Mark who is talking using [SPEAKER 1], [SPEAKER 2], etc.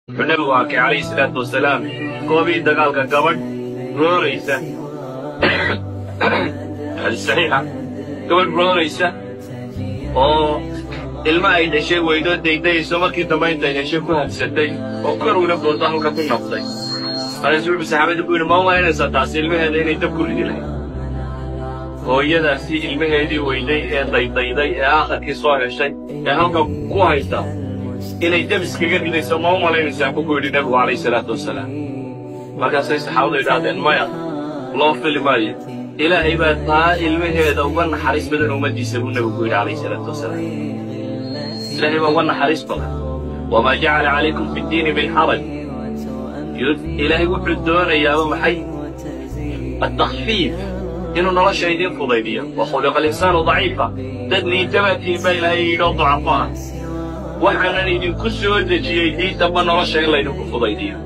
[SPEAKER 1] Wuxuu Nebigu arkay calayhi salaatu wasalaam goobii dagaalka gabadh rooraysa, xadiis saxiixa, gabadh rooraysa oo ilma ay dhashay weydo daydayayso, markii dambe intay heshay ku habsatay oo kor ula boodo halka ku noqday. Markaasuu wuxuu saxaabadii ku yidhi, ma umalaynaysaa taasi ilmaheeda inay dab ku ridi lahayd? Hooyadaasi ilmaheedii weyday ee daydayday ee aakhirkii soo heshay ee halka ku haysta inay dab iskaga ridayso ma u malaynaysaa, buu ku yidhi Nebigu calayhi salaatu wasalaam. Markaasay saxaabadu yidhaahdeen, maya, loo fili maayo, Ilaahay baa taa ilmaheeda uga naxariis badan ummaddiisa, buu Nebigu ku yidhi calayhi salaatu wasalaam. Ilaahay baa uga naxariis badan. Wamaa jacala calaykum fi ddiini min xaraj. Ilaahay wuxuu doonayaaba maxay? Atakfiif, inuu nolosha idiin fudaydiyo. Wa khuliqa alinsaanu daciifa, dad liita baa tihiin baa Ilaahay yidhi oo ducafo ah. Waxaanan idinku soo dejiyey diintanba nolosha in laydinku fudaydiyo.